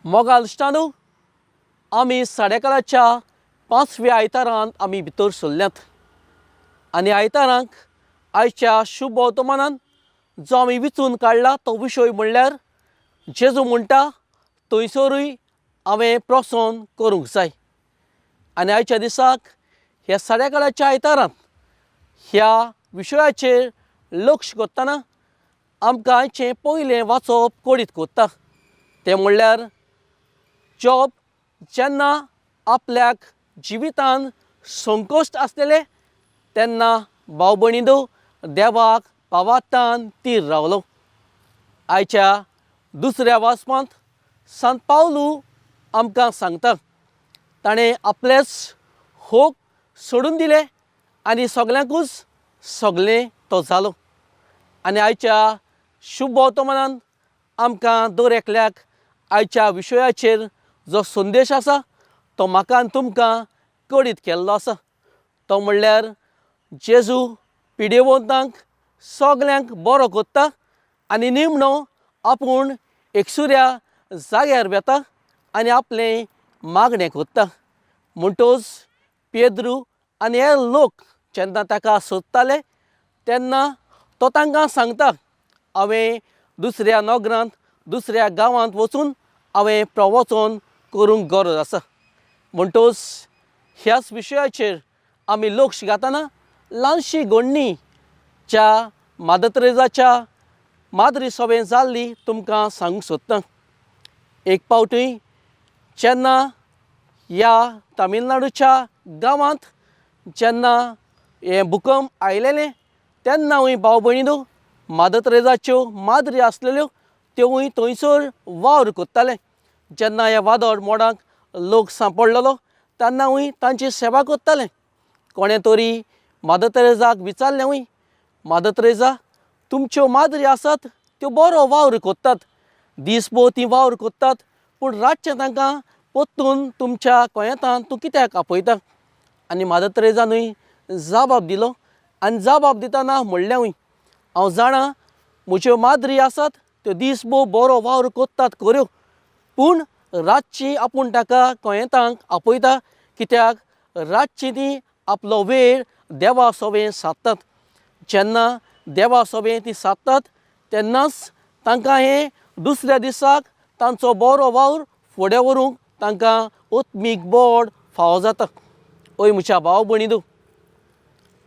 मोगाल इश्टांनो, आमी साडेकाराच्या पांचव्या आयतारांत आमी भितर सरल्यात आनी आयतारांक आयच्या शुभ वर्तमानान जो आमी विचून काडला तो विशय म्हणल्यार जेजू म्हणटा थंयसरूय हांवें प्रसन्न करूंक जाय. आनी आयच्या दिसाक ह्या साडेकाराच्या आयतारांत ह्या विशयाचेर लक्ष करतना आमकां आयचें पयलें वाचप कळीत करता तें म्हणल्यार जॉब जेन्ना आपल्याक जिवितान संकश्ट आसलेलें तेन्ना भाव भयणींनो देवाक पावातान तीर रावलो. आयच्या दुसऱ्या वाचपांत सांत पावलू आमकां सांगता ताणें आपलेच होक सोडून दिले आनी सगल्यांकूच सगलें तो जालो. आनी आयच्या शुभ वर्तमानान आमकां दर एकल्याक आयच्या विशयाचेर जो संदेश आसा तो म्हाका आनी तुमकां कळीत केल्लो आसा. तो म्हणल्यार जेजू पिडेवंतांक सगल्यांक बरो करता आनी निमणो आपूण एकसुऱ्या जाग्यार वेता आनी आपलें मागणें करता. म्हणटच पेद्रू आनी हेर लोक जेन्ना ताका सोदताले तेन्ना तो तांकां सांगता हांवें दुसऱ्या नगरांत दुसऱ्या गांवांत वचून हांवें प्रवचन करूंक गरज आसा. म्हणटच ह्याच विशयाचेर आमी लक्ष घालतना ल्हानशी घडणी ज्या मादर तेरेजाच्या माद्री सभेंत जाल्ली तुमकां सांगूंक सोदतां. एक पावटी जेन्ना ह्या तामिळनाडूच्या गांवांत जेन्ना हें भुकंप आयलेलें तेन्ना भाव भयणीनो मादर तेरेजाच्यो माद्री आसलेल्यो त्योवूय थंयसर वावर करताले. जेन्ना ह्या वादळ मोडाक लोक सांपडलेलो तेन्नाय तांची सेवा करताले. कोणें तरी मादर तेरेजाक विचारलेंवूय, मादर तेरेजा तुमच्यो माद्री आसात त्यो बरो वावर करतात, दीसभर ती वावर करतात, पूण रातचें तांकां परतून तुमच्या कोंयेंतान तूं कित्याक आपयता? आनी मादर तेरेजानूय जबाब दिलो आनी जबाब दितना म्हणलेंवूय, हांव जाणा म्हज्यो माद्री आसात त्यो दीसभर बरो वावर करतात खऱ्यो, पूण रातची आपूण ताका कोंयेंतांक आपयता कित्याक रातची ती आपलो वेळ देवा सोबें सादतात. जेन्ना देवा सोबें ती सादतात तेन्नाच तांकां हें दुसऱ्या दिसाक तांचो बरो वावर फुडें व्हरूंक तांकां आत्मीक बळ फावो जाता. हय म्हज्या भाव भयणींनो,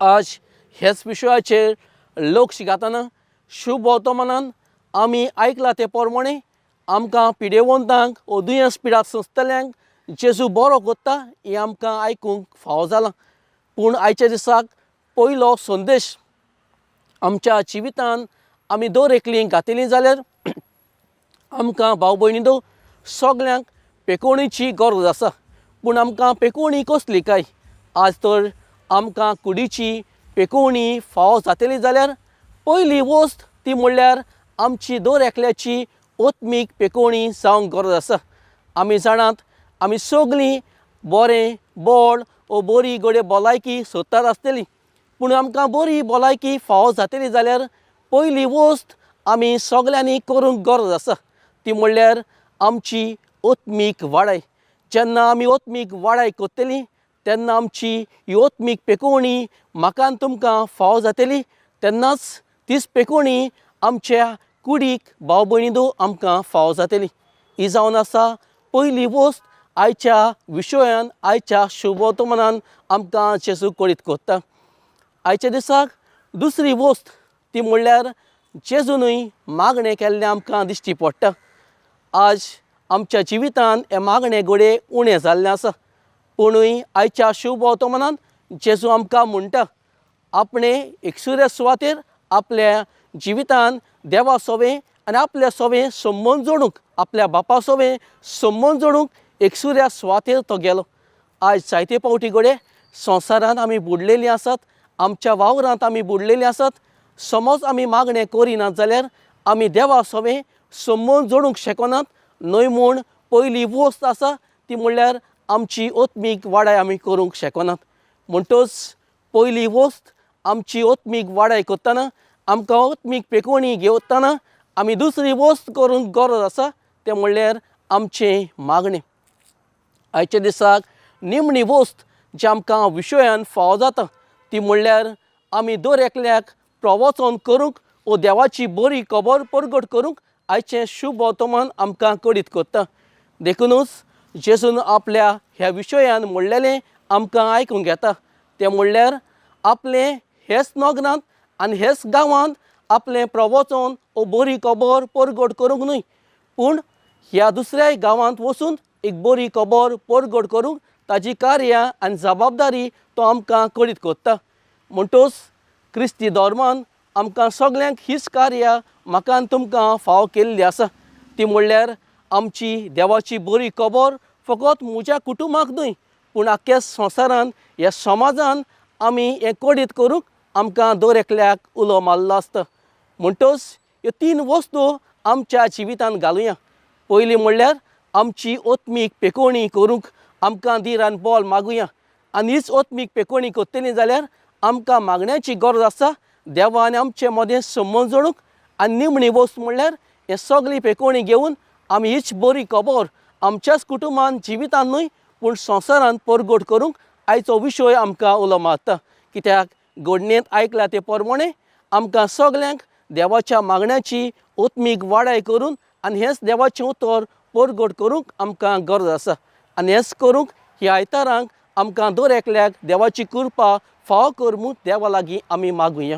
आज ह्याच विशयाचेर लक्ष घालतना शुभ वर्तमानान आमी आयकलां ते प्रमाणे आमकां पिडेवंतांक वो दुयेंस पिडा सोंसतल्यांक जेजू बरो करता हें आमकां आयकूंक फावो जालां. पूण आयच्या दिसाक पयलो संदेश आमच्या जिवितान आमी दर एकलीं घातलीं जाल्यार आमकां भाव भयणींनो सगल्यांक पेकोवणेची गरज आसा. पूण आमकां पेकोवणी कसली काय? आज तर आमकां कुडीची पेकोवणी फावो जातली जाल्यार पयली वस्त ती म्हणल्यार आमची दर एकल्याची आत्मीक पेकोवणी जावंक गरज आसा. आमी जाणात आमी सगळीं बरें बळ वो बरी घडये भलायकी सोदतात आसतली, पूण आमकां बरी भलायकी फावो जातली जाल्यार पयली वस्त आमी सगल्यांनी करूंक गरज आसा ती म्हणल्यार आमची आत्मीक वाडाय. जेन्ना आमी आत्मीक वाडाय करतली तेन्ना आमची ही आत्मीक पेकोवणी म्हाका आनी तुमकां फावो जातली, तेन्नाच तीच पेकोवणी आमच्या कुडीक भाव भयणींनो आमकां फावो जातली. ही जावन आसा पयली वस्त आयच्या विशयान आयच्या शुभवर्तमानान आमकां जेजू कळीत करता. आयच्या दिसाक दुसरी वस्त ती म्हणल्यार जेजूनय मागणें केल्लें आमकां दिश्टी पडटा. आज आमच्या जिवितान हें मागणें घडये उणें जाल्लें आसा, पुणूय आयच्या शुभवर्तमानान जेजू आमकां म्हणटा आपणें एकसुऱ्या सुवातेर आपल्या जिवितान देवा सोबें आनी आपल्या सोबें संबंद जोडूंक आपल्या बापा सोबें संबंद जोडूंक एकसुऱ्या सुवातेर तो गेलो. आयज जायते फावटी घडये संवसारांत आमी बुडलेलीं आसात, आमच्या वावरांत आमी बुडलेलीं आसात. समज आमी मागणें करिनात जाल्यार आमी देवा सोबें संबंद जोडूंक शकनात न्हय म्हूण पयली वस्त आसा ती म्हणल्यार आमची आत्मीक वाडाय आमी करूंक शकनात. म्हणटच पयली वस्त आमची आत्मीक वाडाय करतना आमकां आत्मीक पेकोवणी घेवतना आमी दुसरी वस्त करूंक गरज आसा तें म्हणल्यार आमचें मागणें. आयच्या दिसाक निमणी वस्त जी आमकां विशयान फावो जाता ती म्हणल्यार आमी दर एकल्याक प्रवचन करूंक वो देवाची बरी खबर परगट करूंक आयचें शुभ वर्तमान आमकां कळीत करता. देखुनूच जेजून आपल्या ह्या विशयान म्हणलेलें आमकां आयकूंक येता तें म्हणल्यार आपलें हेच नगरांत आनी हेच गांवांत आपलें प्रवचन वो बरी खबर परगट करूंक न्हय, पूण ह्या दुसऱ्याय गांवांत वचून एक बरी खबर परगट करूंक ताजी कार्यां आनी जबाबदारी तो आमकां कळीत करता. म्हणटच क्रिस्ती धर्मान आमकां सगल्यांक हीच कार्यां म्हाका आनी तुमकां फावो केल्ली आसा. ती म्हणल्यार आमची देवाची बरी खबर फकत म्हज्या कुटुंबाक न्हय पूण आख्ख्या संवसारान ह्या समाजान आमी हें कळीत करूंक आमकां दर एकल्याक उलो मारलो आसता. म्हणटच ह्यो तीन वस्तू आमच्या जिवितांत घालुया. पयलीं म्हणल्यार आमची ओत्मीक पेकोवणी करूंक आमकां धीर आनी बल मागुया आनी हीच ओत्मीक पेकोवणी करतली जाल्यार आमकां मागण्याची गरज आसा देवा आनी आमचे मदें संबंद जोडूंक. आनी निमणी वस्त म्हणल्यार हें सगळी पेकोवणी घेवन आमी हीच बरी खबर आमच्याच कुटुंबान जिवितान न्हय पूण संवसारान परगट करूंक आयचो विशय आमकां उलो मारता. कित्याक घडणेंत आयकला ते प्रमाणें आमकां सगल्यांक देवाच्या मागण्याची ओत्मीक वाडाय करून आनी हेंच देवाचें उतर परगट करूंक आमकां गरज आसा. आनी हेंच करूंक ह्या आयतारांक आमकां दर एकल्याक देवाची कृपा फावो कर म्हूण देवा लागीं आमी मागुया.